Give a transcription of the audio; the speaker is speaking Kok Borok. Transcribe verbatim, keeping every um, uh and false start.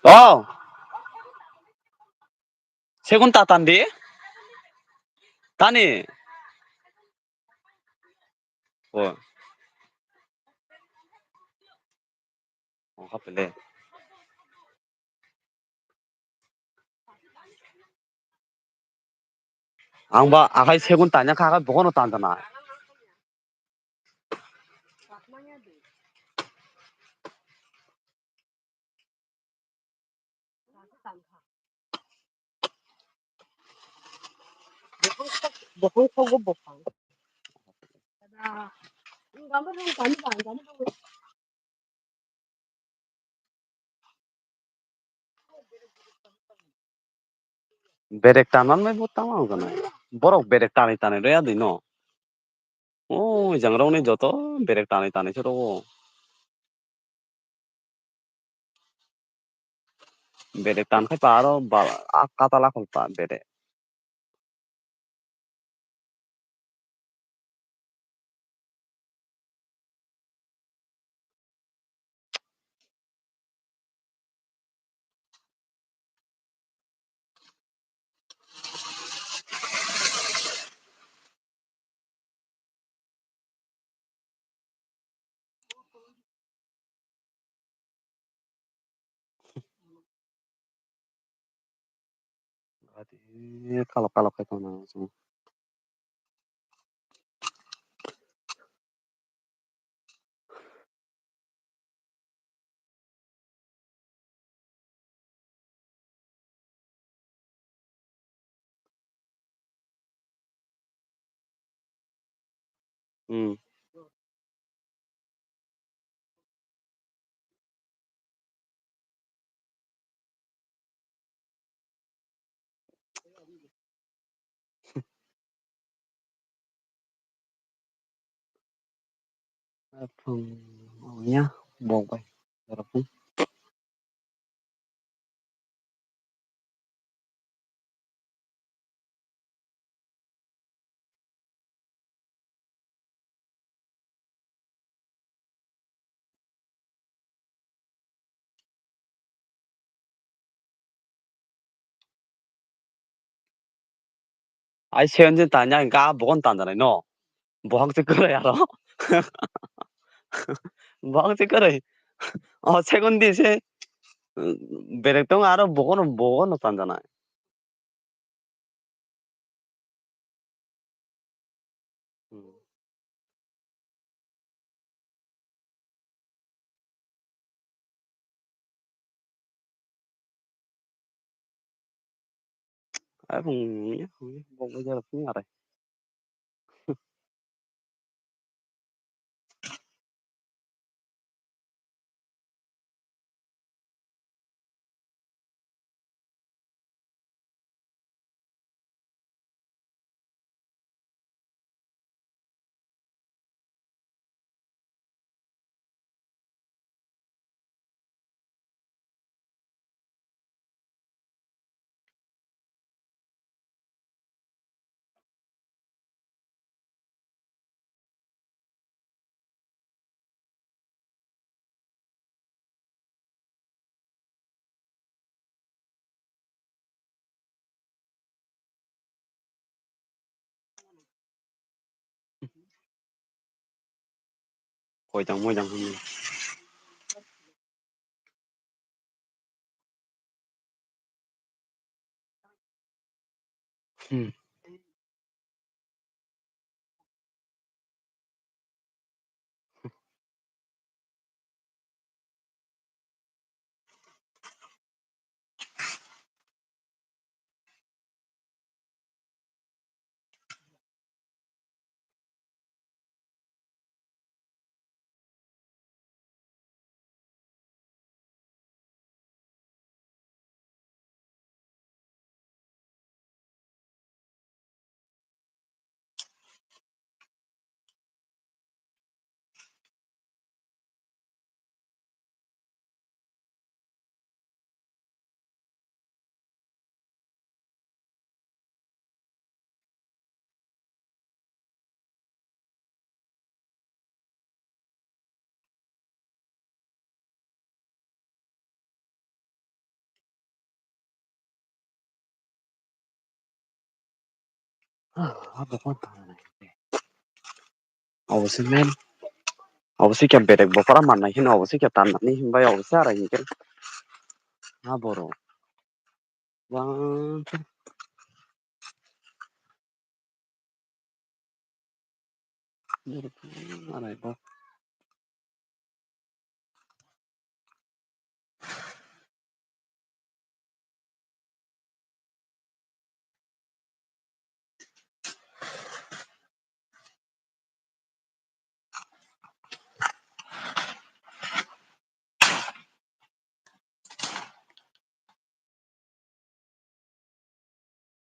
Oh. Segun ta tandi? Tani? Oh. Oh, hapele. Ang ba akhai segun tanya kha, akhai bokono tanja na. Bokong sogo bokong. Berek tanman mai bo tama wngkha na. Borok berek tanwi tanwi rwya di no. O jang rok ni joto berek tanwi tanwi se rwo. Berek tan khai pa aro ba a katala khol pa berek. Ati, kalok kalok khai tongna. Hmm. Aphang ya bok bai. Ai seven din tanya ga bogon tanjanai no. Bohok se kwrwi aro. Bohok se kwrwi. O second di se berek tong aro bogon bogon tanjanai. Hmm. Ai phung ya phung ya bok bai jara phung arai. Koitang moitang hwnwi. Hmm. Ah, abo kon tang nai. Abo se men. Abo se khe bedek bokhora mannai hino, abo se khe tannani hinbai abo se arai hinkhe. Aborok. Wang. Arai bo.